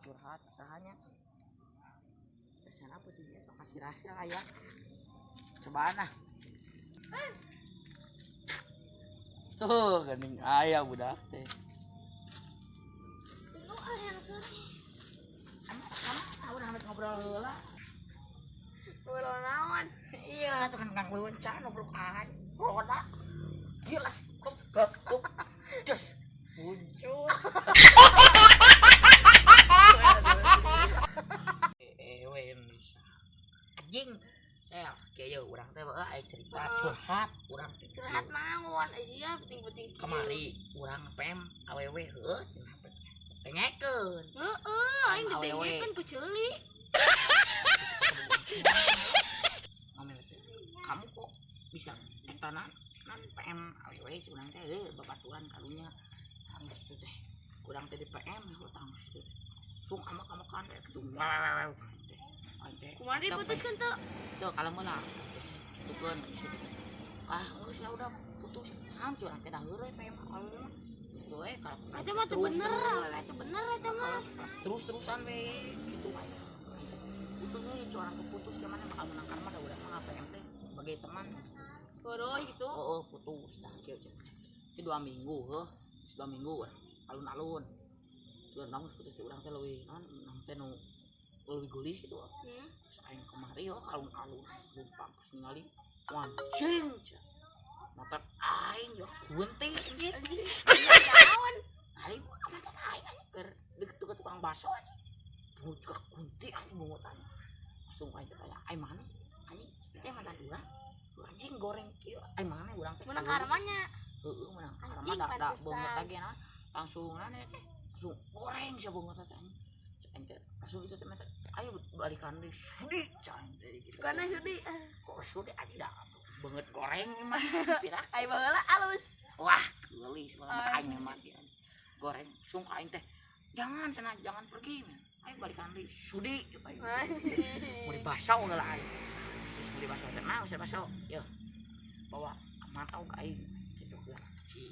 Curhat sahanya. Pesan apa tuh ya? Kasih rahasia lah ya. Cobaan ah. Tuh, geuning aya budak teh. Lu ah yang sedih. Emang kamu udah hampir ngobrol heula. Ngobrol naon? Iya, tuh kan kang leuncan ngobrol aing. Roda. Gila, kup kup kup. Des. Muncul. Ewe anjing. Saya kieu urang teh bae aya cerita curhat urang teh. Curhat naon? Sia penting-penting. Kemari urang PM awewe heuh cenah pengekeun. Heeh, aing didengekeun ku ceuli. Kamu kok bisa eta nan PM awewe urang teh heuh babaturan karunya. Tang kitu teh. Urang teh di PM heuh tang kitu. Sung amak-amakan teh kitu. Teh. Kumaha diputuskeun teu? Tuh kalau meula kitukeun kitu. Ah, geus ya udah putus. Naon curang teh dah heureuy PM awewe mah. Gitu we kalau Eta mah teu bener, awewe teu bener eta mah. Terus-terusan we gitu we. Putus we curang teh putus gimana bakal menang karma da urang mah PM teh sebagai teman. Bodoh gitu. Oh, putus dah kieu cenah. Itu 2 minggu heuh. 2 minggu alun-alun. 2 minggu putus teh urang teh leuwih naon nang teh nu leuwih geulis gitu. Terus aing kemari heuh alun-alun lumpang terus ningali wancing. Motor aing yo gunting anjir. Naon? Aing motor aing keur deket ke tukang bakso anjing. Buka kunti aku bungutan. Langsung aing tanya, "Aing mana?" Anjing, teh mantan urang. Anjing goreng kieu, aing mana urang teh. Menang karmanya. Heeh, menang karma Anjing, da da pantesan. beungeut lagi naon. Langsung nane teh. Langsung goreng sia beungeut teh anjing. Aing teh langsung itu teh meta, ayo balikan deui. Sudi cang teh gitu. Karena sudi. Kok sudi anjing dah atuh. Beungeut goreng mah pirak. Aing baheula alus. Wah, geulis banget aing mah mati anjing. Goreng sung ka aing teh. Jangan cenah, jangan pergi. Ayo balikan deui. Sudi aing. Mau dibasau heula aing. Geus mau dibasau teh mah geus dibasau. Yeuh. Bawa mantau ka aing kitu lah. Ci.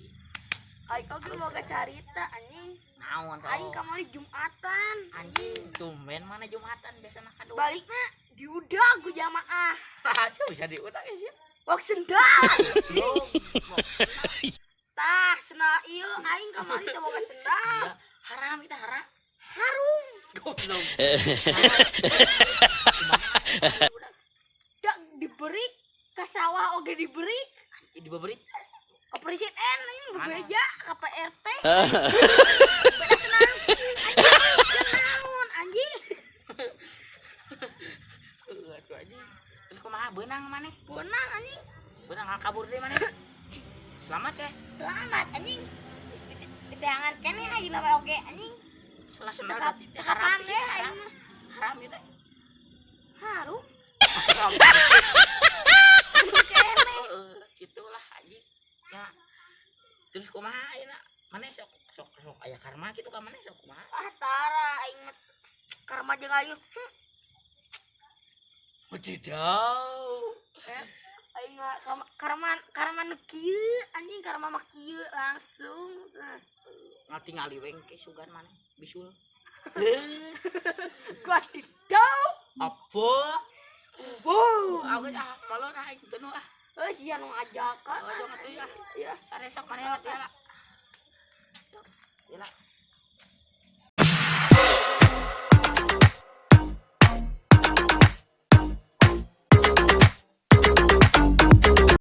Aing oge boga carita anjing. Naon teh? Aing kamari Jumatan. Anjing, tumben mana Jumatan biasana kadu. Balikna diudag ku jamaah. Sia bisa diudag ya sia. Wak sendal. Belum. Tah, sendal ieu aing kamari teh boga sendal. Sia, haram kita haram. Harum. Goblok. Da diberi ka sawah oge diberi. Diberi Ka presiden anjing bebeja ka PRT. Beda senang. Anjing naon anjing. Aduh anjing. Terus kumaha beunang maneh? Beunang anjing. Beunang kabur deui maneh. Selamat ya. Selamat anjing. Diteangan keneh ayeuna mah oge anjing. Salah sendal Teka berarti teka haram panggeh ieu, haram. aing mah. Haram ieu teh. Harum. Haram. Keneh. Heeh, gitulah anjing. Ya. Terus kumaha ayeuna? Maneh sok sok sok aya karma kitu ka maneh sok kumaha? Ah tara aing mah karma jeung aing. Wadidaw. Aing mah karma karma nu kieu anjing karma mah kieu langsung. Ngatingali we engke sugan maneh bisul. Wadidaw. Apa? Wow. Aku ah malu ah aing teu nu ah. Eh sia nu ngajakan. Oh, jangan tuh ya. Ya. Sare sok maneh ya lah. Ya lah.